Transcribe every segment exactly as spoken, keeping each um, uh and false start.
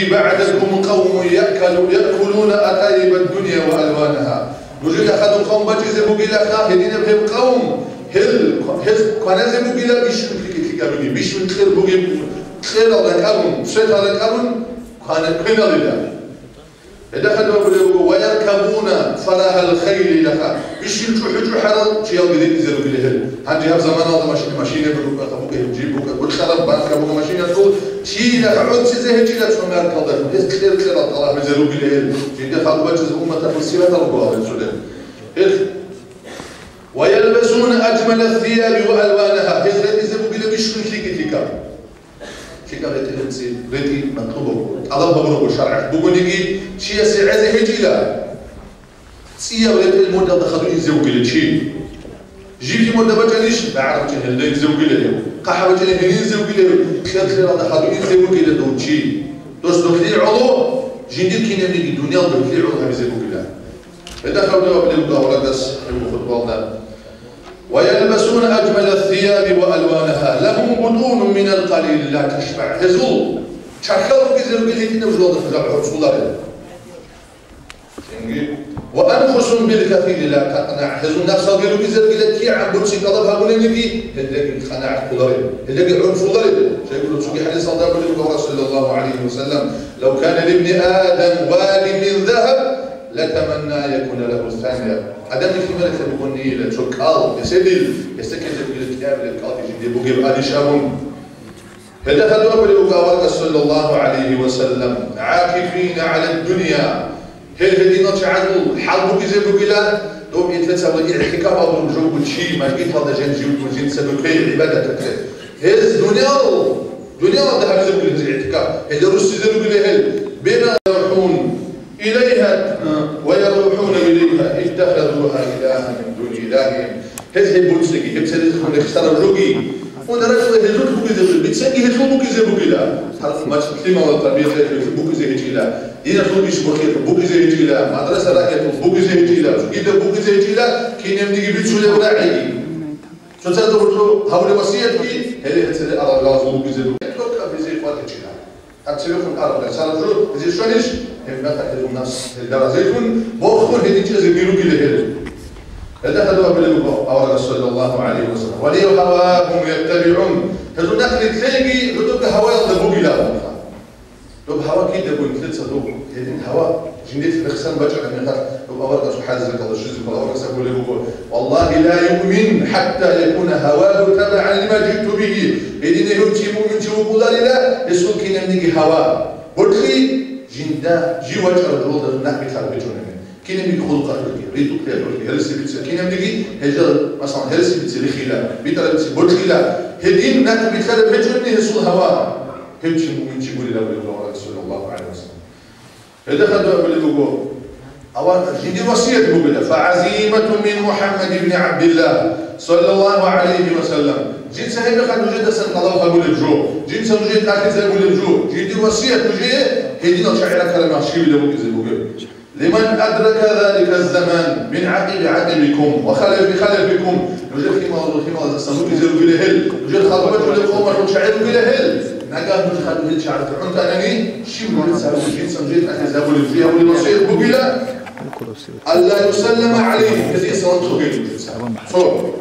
بعدكم قوم يأكل-، يأكلون أطايب الدنيا وألوانها. Нужеда хадуб къавм бачӀизе бугилаха, гьединаб гьеб къавм, гьел, гьез кваназе бугила бищун лъикӀ-лъикӀабги, бищун кьер бугеб, кьерал ракӀалун, цветал ракӀалун квана-, квеналила. Гьедахъ гьадин абулеб буго: «ويركبون فرها الخيل», илаха. Бищун чӀухӀу-чӀухӀарал чиялги ритӀизе ругила гьел. Гьанже гьаб заманалда машина, машина буго, буго, жиб буго, гурхӀараб банка буго машиназул, чиясда гӀорцизе гьечӀила цо мяркалдалъун, гьез кьер-кьерал тӀалаб гьабизе ругила гьел. Жинда хадуб бачӀизе умматалъул сипатал буго гьаб цо гьел. Гьел: «ويلبسون أجمل الثياب وألوانها», гьез ритӀизе бугила бищун лъикӀ-лъикӀаб. ЛъикӀаб ретӀелеб ци-, ретӀи матлуб буго, тӀалаб гьабураб шаргӀалъ бугониги, чиясе гӀезе гьечӀила. ЦӀияб ретӀел модалда хадув инзе вугила чи. Жибги мода бачӀанищ, бегӀараб чи гьелда инзе вугила гьев. ХъахӀаб бачӀани гьенив инзе вугила гьев. Кьер-кьералда хадув инзе вугила дов чи. Дос дохлъи гӀоло, жиндир кинабниги дуниял дохлъи гӀоло гьабизе бугила. Гьедахъ гьабулеб буго аварагас гьеб хутбаялда: «ويلبسون أجمل الثياب وألوانها، لهم بطون من القليل لا تشبع». Гьезул чархал бугизе ругел гьитӀинаб жоялда хӀужа гӀорцуларел. Цинги: «وأنفس بالكثير لا تقنع». Гьезул напсалги ругизе ругила кигӀан буцӀи тӀалаб гьабуниги, гьелдаги къанагӀат кколарел, гьелдаги гӀорцуларел. Щайгуро цоги хӀадисалда абулеб буго Расул, саллаллагьу гӀалайгьи ва саллам: «لو كان لابن آدم واد من ذهب لتمنى أن يكون له الثانية». Адамил лъимералъе бугонийила цо кӀал, гьеседил, гьесда ккезе бугила кӀиабилеб кӀалги жинде бугеб гьадин абун. Гьелда хадур абулеб буго аварагас, саллаллагьу гӀалайгьи ва саллам: «عاكفين على الدنيا». Гьел гьединал чагӀазул хӀал бугизе бугила, доб нилъеца абула игӀтикаф абураб жо буго чи, мажгиталда жен живго жинца духъе гӀибадаталъе. Гьез дуниял, дуниялалда гьабизе бугила гьез игӀтикаф, гьелда руссизе ругила гьел. Бена рухӀун. Илайгьа, ва ярухӀуна илайгьа, иттахазугьа илагьан мин дуни илагьи. Гьез гьеб буцӀцӀиги, гьеб церехун рехсараб жоги. УнарачӀула гьезулъ бугизе бугила, бицаги гьезул бугизе бугила. Гьал мацӀ-, лъималал тӀабигӀаталъулъ бугизе гьечӀила. Диналъул иш бухъиялъулъ бугизе гьечӀила. Мадраса рагӀиялъулъ бугизе гьечӀила. Цогидаб бугизе гьечӀила, кинабниги бицунеб рагӀиги. Цоцазда гьоркьо гьабулеб васиятги, гьеле гьецӀеде арал галазул бугизе бугила. Только гьезие къватӀичӀила. Гьаб цевехун араб рахсараб жо, гьезие щванищ? Гьеб мехалъ гьезул напс гьелда разилъун, бохун гьедин чӀезеги ругила гьел. Гьелда хадур абулеб буго аварагас, саллаллагьу гӀалайгьи ва саллам: «ولهواهم يتبعون». Гьезул нахъ нилъееги жодорго гьаваялда бугила абунха. Доб гьава кидаго нилъеца доб гьедин гьава жиндилъ рехсан бачӀараб мехалъ, доб аварагасул хӀадисалда щвезе ккола, аварагас абулеб буго: «والله لا يؤمن حتى يكون هواه تبعا لما جئت به». Гьедин гьев чи муъминчи вукӀуларила, гьесул кинабниги гьава, бокьи, жинда жив вачӀараб жолда нахъ битӀараб гьечӀони. Кинабниги хулухъалъулъги, ритӀухълъиялъулъги, гьереси бицине кинабниги, гьезда, масалан, гьереси бицине рихила, битӀараб бицине бокьила, гьедин нахъ битӀараб гьечӀони гьесул гьава, гьев чи муъминчи гурила, абулеб буго аварагас, саллаллагьу гӀалайгьи ва саллам. Гьелда хадур абулеб буго, аварагас жиндир васият бугила: «فعزيمة من محمد بن عبد الله صلى الله عليه وسلم». Жинца гьеб мехалъ нужедасан тӀалаб гьабулеб жо, жинца нужее тӀахьизабулеб жо, жиндир васият нужее гьединал чагӀи раккараб мехалъ щибила букӀизе бугеб. «لمن أدرك ذلك الزمان من عقب عقبكم وخلف خلفكم». Нужер лъималазул лъималаздасан букӀизе ругила гьел, нужер хадуб бачӀулел къавмалъул чагӀи ругила гьел. Нагагь нуж хадуб гьел чагӀазда гӀунтӀанани, щиб нужеца гьабулеб, жинца нужее тӀахьизабулеб жо, гьабулеб васият бугила: «ألا يسلم عليهم», гьезие салам цогейин нужеца. Цо.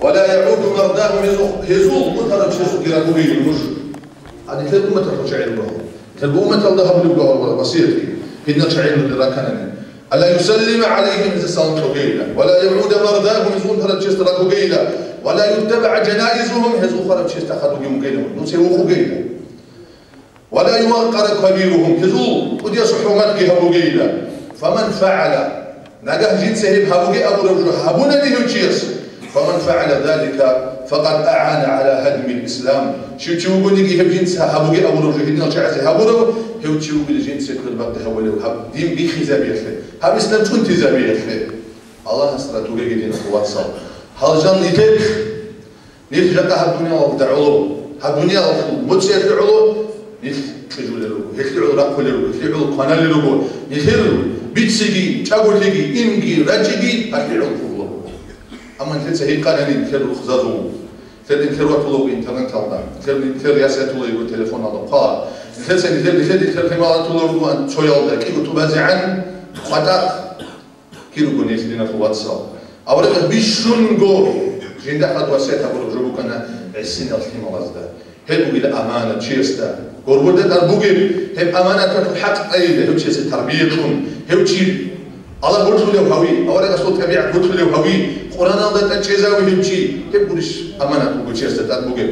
«ولا يعود مرضاهم», гьезул, гьезул кӀутараб чиясухъе рагьугейин нуж. Гьаниб нилъер умматалъул чагӀи руго. Нилъер умматалда гьабулеб буго аварагасул васиятги, гьединал чагӀи нужеда ракканани. «ألا يسلم عليهم», гьезие салам цогейила. «ولا يعود مرضاهم», гьезул унтараб чиясда рагьугейила. «ولا يتبع جنائزهم», гьезул хвараб чиясда хадуги мугейила, нуцӀа вухугейила. «ولا يوقر كبيرهم», гьезул кӀудиясул хӀурматги гьабугейила. «فمن فعل», нагагь жинца гьеб гьабуге абураб жо гьабунани гьев чияс, «فمن فعل ذلك فقد أعان على هدم الإسلام». Щив чи вугониги гьеб жинца гьабуге абураб жо гьединал чагӀазе гьабурав, гьев чи вугила жинца квербакъи гьавулев гьаб дин бихизабиялъе, гьаб ислам чӀунтизабиялъе. Аллагьас ратугеги, дин хъувацал. Гьал жан нилъер Нилъ жакъа гьаб дуниялалда гӀоло, гьаб дуниялалъул моцӀиялъе гӀоло нилъ кьижулел руго, гьелъие гӀоло рахъулел руго, гьелъие гӀоло кваналел руго. Нилъер бицциги, чӀаголъиги, инги, рачӀиги гьалъие гӀоло кьугьула буго. Амма нилъеца гьикъанани нилъер рухъзазул, нилъер, нилъер ватула вуго интернеталда, нилъер, нилъер яс ятула йиго телефоналда, хъвала. Нилъеца нилъер, нилъеде нилъер хӀималатулар ругоан цоялда кӀиго тӀубазегӀан къватӀа кируго нилъ, диналъул вацал. Аварагас бищунго жинда хадур васият гьабураб жо букӀана гӀисинал лъималазда. Гьеб бугила аманат чиясда. Гургурда тӀад бугеб гьеб аманаталъул хӀакъ тӀайила гьев чиясе тарбия кьун, гьев чи Аллагь гьоркьулев гьави, аварагасул тӀабигӀат гьоркьулев гьави, Къуръаналда тӀад чӀезави гьев чи, гьеб гурищ аманат буго чиясда тӀад бугеб.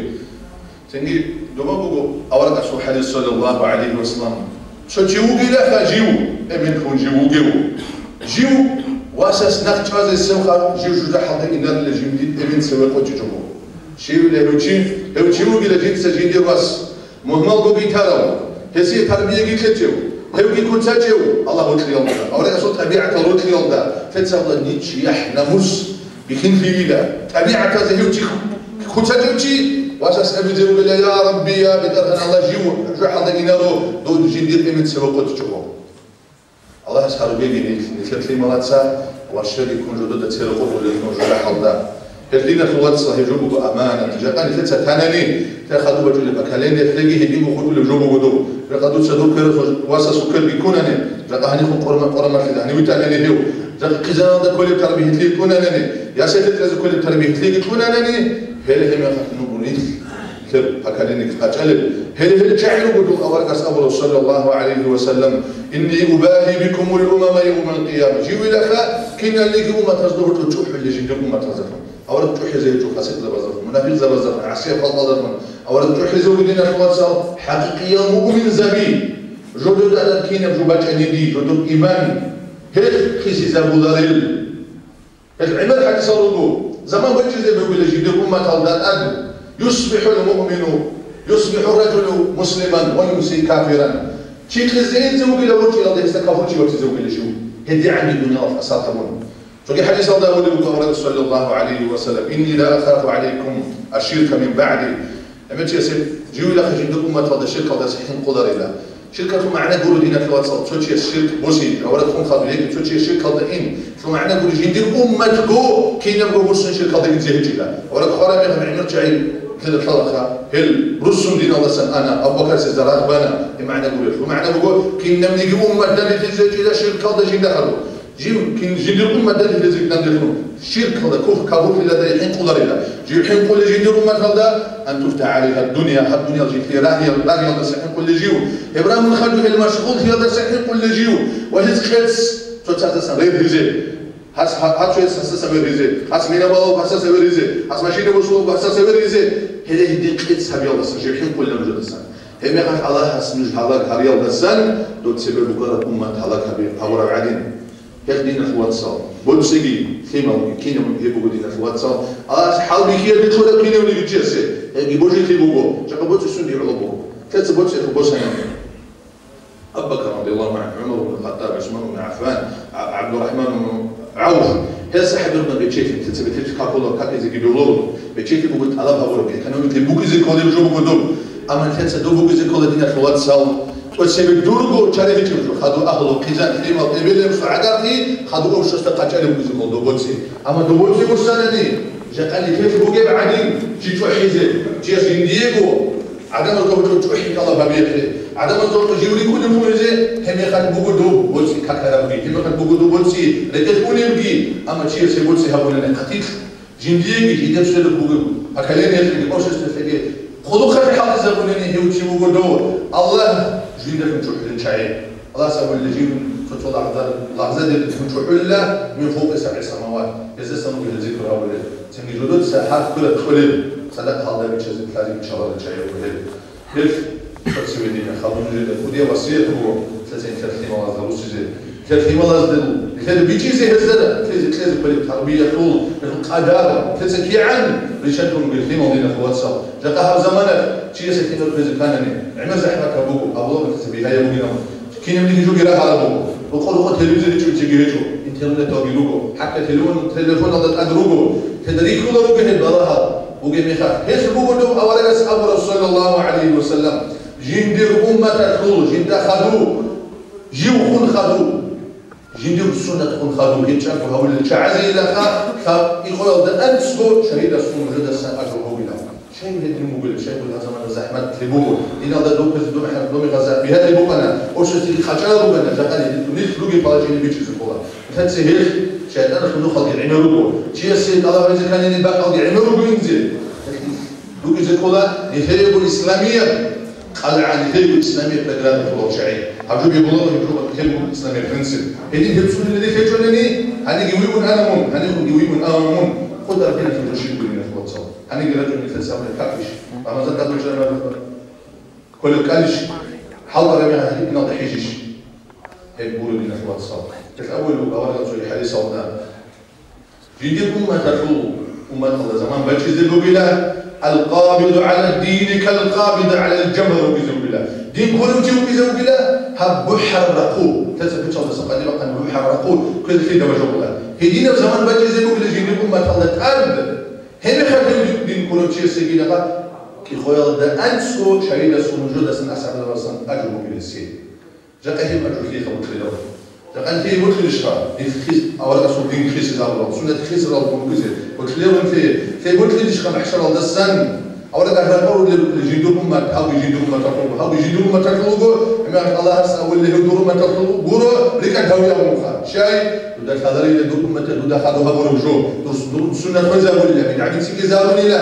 Цинги доба буго аварагасул хӀадис, саллаллагьу гӀалайгьи ва саллам. Цо чи вугилаха жив, эмен хун жив вугев. Жив васас нахъ чӀвазе севха жив жужахӀалда инарила жив дин эмен цеве къочӀичӀого. Щивила гьев чи, гьев чи вугила жинца жиндир вас, мугьмалго гитарав, гьесие тарбияги кьечӀев, гьевги куцачӀев Аллагь гьоркьиялда, аварагасул тӀабигӀатал гьоркьиялда, лъецабла нич, яхӀ, намус. Бихьинлъийила, тӀабигӀатазе гьев чи, куцачӀев чи, васас абизе вугила: «Я Рабби, я БетӀергьан Аллагь, жив жужахӀалда инаро, дов жиндир эмен цеве къочӀичӀого». Аллагьас гьаругеги нилъ, нилъер лъималаца ва щвеги ккун жодода церекъо гьулел нуж жужахӀалда. Гьел диналъул вацал, гьеб жо буго аманат. Жакъа нилъеца танани, Те хадуб бачӀулеб поколение лъеги гьединго хутӀулеб жо буго доб. Жакъа дуца дур кверасул васасул кверги ккунани, жакъа гьанихун къорма-, къорамалъида гьанив витӀанани гьев. Жакъа хъизаналда кколеб тарбия гьелъие ккунанани, ясалъе кьезе кколеб тарбия гьелъиеги ккунанани, гьеле гьебмехалъ нугӀ рилълъер поколениеги къачӀалеб. Гьеле гьел чагӀи руго дул аварагас абурав, саллаллагьу гӀалайгьи ва саллам: «Инни убагьи бикумул умама явмал къияма». Живилаха киналниги умматазда гьоркьор чӀухӀулел жиндир умматазда. Авараг чӀухӀизе гьечӀо фасикъзабаздалъун, мунапикъзабаздалъун, гӀасиял халкъалдалъун. Авараг чӀухӀизе вуго, диналъул вацал, хӀакъикъиял муъминзаби. Жодода кинаб жо бачӀаниги, жодор иман, гьелъ хисизабуларел. Гьел гӀемер хӀадисал руго, заман бачӀизе бугила жидер умматалда тӀад: «Юсбихьул муъмину, юсбихьу ражулу муслиман ва юмси кафиран». Чи хъизеинзе вугила ворчӀиялда, гьесда кафурчи ватизе вугила жив, гьедигӀанги дуниялалъ асар гьабун. Цоги хӀадисалда абулеб буго аварагас, саллаллагьу гӀалайгьи ва саллам: «Инни ла ахафу гӀалайкум аш-ширка мин баъди». Гьеб чиясе живилахъе жиндир умматалда ширкалдаса хӀинкъуларила. Ширкалъул магӀна гуро, диналъул вацал, цо чияс ширк боси, авараг хун хадуб, яги цо чияс ширкалда ин. Цо магӀна гуро, жиндир умматго кинабго бурсун ширкалда инзе гьечӀила. Авараг хвараб мехалъ гӀемер чагӀи лъалаха, гьел руссун диналдасан ана, Абу Бакарсе зарагъ бана, гьеб магӀна гуро. Цо магӀна буго, кинабниги уммат данделъизе гьечӀила ширкалда жинда хадуб. Жив кин-, жиндир уммат данделъизе данделъун, ширкалда, куфр, кафурлъиялда хӀинкъуларила. Жив хӀинкъулел жиндир умматалда: «Ан туфтахӀа гӀалайгьад-дунья», гьаб дуниял жиндие рагьиял-, рагьиялдаса хӀинкъулел жив. Гьеб рагьун хадуб гьел машгъуллъиялдаса хӀинкъулел жив. Ва гьез кьец цоцаздасан рерхизе. Гьас гьа-, гьачӀояс гьасдаса верхизе. Гьас мина балав гьасдаса верхизе. Гьас машина босулав гьасдаса верхизе. Гьеле гьедин кьец гьабиялдаса жив хӀинкъулел нужедасан. Гьебмехалъ Аллагьас нуж гьалаг гьариялдасан дов цебе букӀараб уммат гьалаг гьаби-, гьабураб гӀадин. Гьеб, диналъул вацал, боцӀиги, лъималги, кинабго гьеб буго, диналъул вацал. Аллагьас хӀалбихьиялде ккола кинавниги чиясе. Гьебги божилъи буго, жакъа боцӀи сунги гӀоло буго. Лъеца боцӀи босани. Абу Бакр радияллагьу гӀангьу, ГӀумар ибн Хаттаб, ГӀусман ибн ГӀаффан, ГӀаб-, ГӀабдурахӀман ибн ГӀавф. Гьел сахӀабирна бечелъи, лъеца бетӀер какула, какизеги бегьуларо. Бечелъи буго тӀалаб гьабураб, экономикаялъе букӀизе кколеб жо буго доб. Амма лъеца доб букӀизе ккола, диналъул вацал. ТӀоцебе дурго чарахӀичӀеб жо, хадув агьлу, хъизан, лъимал, эбел-инсул гӀагарлъи, хадув общество къачӀалеб бугезекъон доб боцӀи. Амма доб боцӀи босанани, жакъа нилъелъ бугеб гӀадин, чи чӀухӀизе, чияс жиндиего, гӀадамазда гьоркьор чӀухӀи тӀалаб гьабиялъе, гӀадамазда гьоркьор жив рикӀкӀунев вугезе, гьебмехалъ буго доб боцӀи какарабги, гьебмехалъ буго доб боцӀи рекӀелъ унебги, амма чияс гьеб боцӀи гьабунани хъатилъ. Жиндиеги, жидер церек бугеб поколениялъеги, обществоялъеги къулухъалъе хӀалтӀизабунани гьев чи вуго дов, Аллагь жиндалъун чӀухӀулел чагӀи. Аллагьас абулеб жив цо-цо лагъза-, лагъзадерилъун чӀухӀулила, мин фавкъи сабгӀи самават, гьездасан вуго гьел зикр гьабулел. Цинги жодоца гьарф ккураб кьолеб, цадахъ гьалда бичазе лъазе биччаларел чагӀи буго гьел. Гьеб цеве дина хадуб нужеда кӀудияб васият буго, лъеца нилъер лъималазда руссизе. Нилъер лъималазда, нилъеда бичӀчӀизе гьезда, лъезе кьезе кколеб тарбиялъул, гьелъул къадар, лъеца кигӀан риччатун бугеб лъимал, диналъул вацал. Жакъа гьаб заманалъ чиясе лъимал кьезе кканани, гӀемер захӀматаб буго, авлоялда лъеца бигьаяб бугинаб. Кинабниги жоги рагьараб буго. Рокъо-рокъо телевизор ричӀчӀулеб цеги гьечӀо, интернеталги руго, хӀатта телефон, телефоналда тӀад руго, лъеда рихьулел руго гьел балагьал бугеб мехалъ. Гьелъ буго доб аварагас абураб, саллаллагьу гӀалайгьи ва саллам, жиндир умматалъул, жинда хадув, жив хун хадув, жиндир суннат хун хадув гьечӀого гьавулел чагӀазейилаха, лъаб-, икъоялда анцӀго шагьидасул нужедасан ажру бугилан. Щай гьедин бугеб, щай гьеб замана захӀмат буго. Диналда духъизе дун хӀар-, дун гъаза бигьаде букӀана, обществоги къачӀарал ругана, жакъа нилъ ругеб положение бичӀчӀизе ккола. Нилъеца гьелъ шайтӀаналъул нухалги гӀемер руго. Чиясе тӀалаб гьабизе кканани бакӀалги гӀемер руго инзе. РукӀизе ккола нилъеего исламияб къалгӀа, нилъеего исламияб программа ккола чагӀи. Гьаб жо бегьуларо гьеб жо, гьеб исламияб принцип. Гьедин гьеб цӀунила нилъ гьечӀонани, гьаниги вигун ана мун, гьанихунги вигун ана мун. Хъудараб нилъ жо щиб гури нилъ вацал. Гьаниги рачӀун нилъеца гьабулеб какищ? Рамазан тӀад бачӀараб кколеб кӀалищ? ХӀалбараб мехалъ гьитӀиналда хӀижищ? Гьеб гуро, диналъул вацал. Гьелъ аввал аварагасул хӀадисалда, жиндир умматалъул, умматалда заман бачӀизе бугила, «Ал-къабиду гӀала дини кал-къабиди гӀалал-жамар» вугизе вугила. Дин кколев чи вугизе вугила, гьаб бухӀараб рахъу, цецаб пичалдаса къадибахъан бухӀараб рахъу кквезе лъидаб жо бугила. Гьединаб заман бачӀизе бугила жиндир умматалда тӀад. Гьеб мехалъ гьев дин кколев чиясегилаха кӀикъоялда анцӀго шагьидасул нужедасан асхӀабзабазасан ажру бугиласи. Жакъа гьеб ажру лъиха бокьиларо. Жакъа лъие бокьилищха? Нилъ хис-, аварагасул дин хисизабурал, суннат хисизабурал букӀизе бокьиларо лъие. Лъие бокьилищха махӀшаралдасан? Авараг ракъарулел жиндир уммат, гьавги жиндир умматалъул, гьавги жиндир умматалъул вуго, гьебмехалъ Аллагьас абулеб гьев дур умматалъул гуро, рикӀкӀад гьавги абунха. Щай? Дуда лъаларила дур умматалъ дуда хадуб гьабураб жо, дур, дур суннат хвезабулила, бидгӀаби цӀикӀкӀизабулила.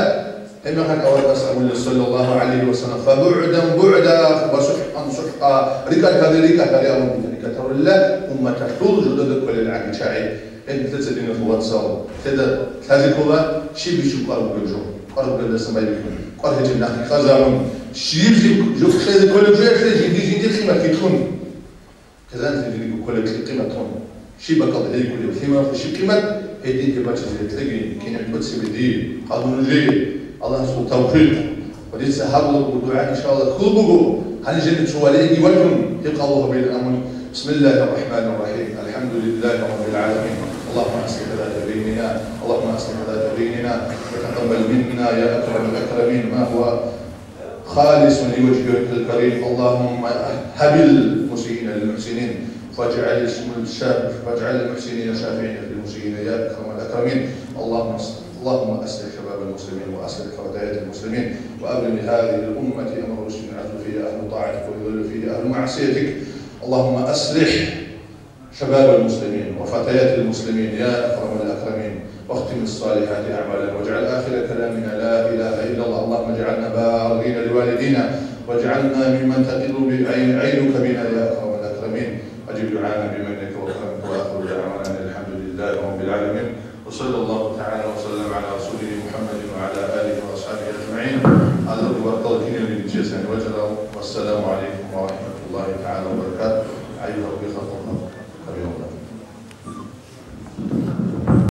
Гьебмехалъ аварагас абула, саллаллагьу гӀалайгьи ва саллам, «ФабугӀдан бугӀда ва сухӀкъан сухӀкъа», рикӀкӀад гьаре, рикӀкӀад гьаре абун, рикӀкӀад гьарулила умматалъул жодада кколел гӀаги чагӀи. Гьеб нилъеца, диналъул вацал, лъеда лъазе ккола, щиб бищун кӀвар бугеб жо, кӀвар бугебдасан байбихьун, кӀвар гьечӀеб нахъе хьвазабун, щиб жиб жо кьезе кколеб жоялъе жинди-жиндир къимат кьун. Хъизан жиндирго кколеб къимат тун. Щиб бакӀалда гьей кколеб лъималъе щиб къимат, гьединги бачӀизе кьеги, кинаб тӀоцебе дие, къалун нужее, Аллагьасул тавфикъ. Ва дица гьабулеб дугӀа, иншаллагь, хьул буго, гьанже цо валиги вачун, гьеб къабул гьабейин, амин. بسم الله الرحمن الرحيم. الحمد لله رب العالمين. اللهم أصلح ذات بيننا. اللهم أصلح ذات بيننا. وتقبل منا يا أكرم الأكرمين ما هو خالص لوجهك الكريم. اللهم هب المسيئين للمحسنين، فاجعل الشا-، فاجعل المحسنين شافعين للمسيئين يا أكرم الأكرمين. اللهم أص-، اللهم أصلح شباب المسلمين، وأصلح فتيات المسلمين، وأبرم لهذه الأمة أمر رشد يعز فيه أهل طاعتك ويذل فيه أهل معصيتك. اللهم أصلح شباب المسلمين وفتيات المسلمين يا أكرم الأكرمين، واختم الصالحات أعمالنا، واجعل آخر كلامنا لا إله إلا الله. اللهم اجعلنا بارين لوالدينا، واجعلنا ممن تقر بعين-، عينك بنا يا أكرم الأكرمين. أجب دعانا بمنك وكرمك.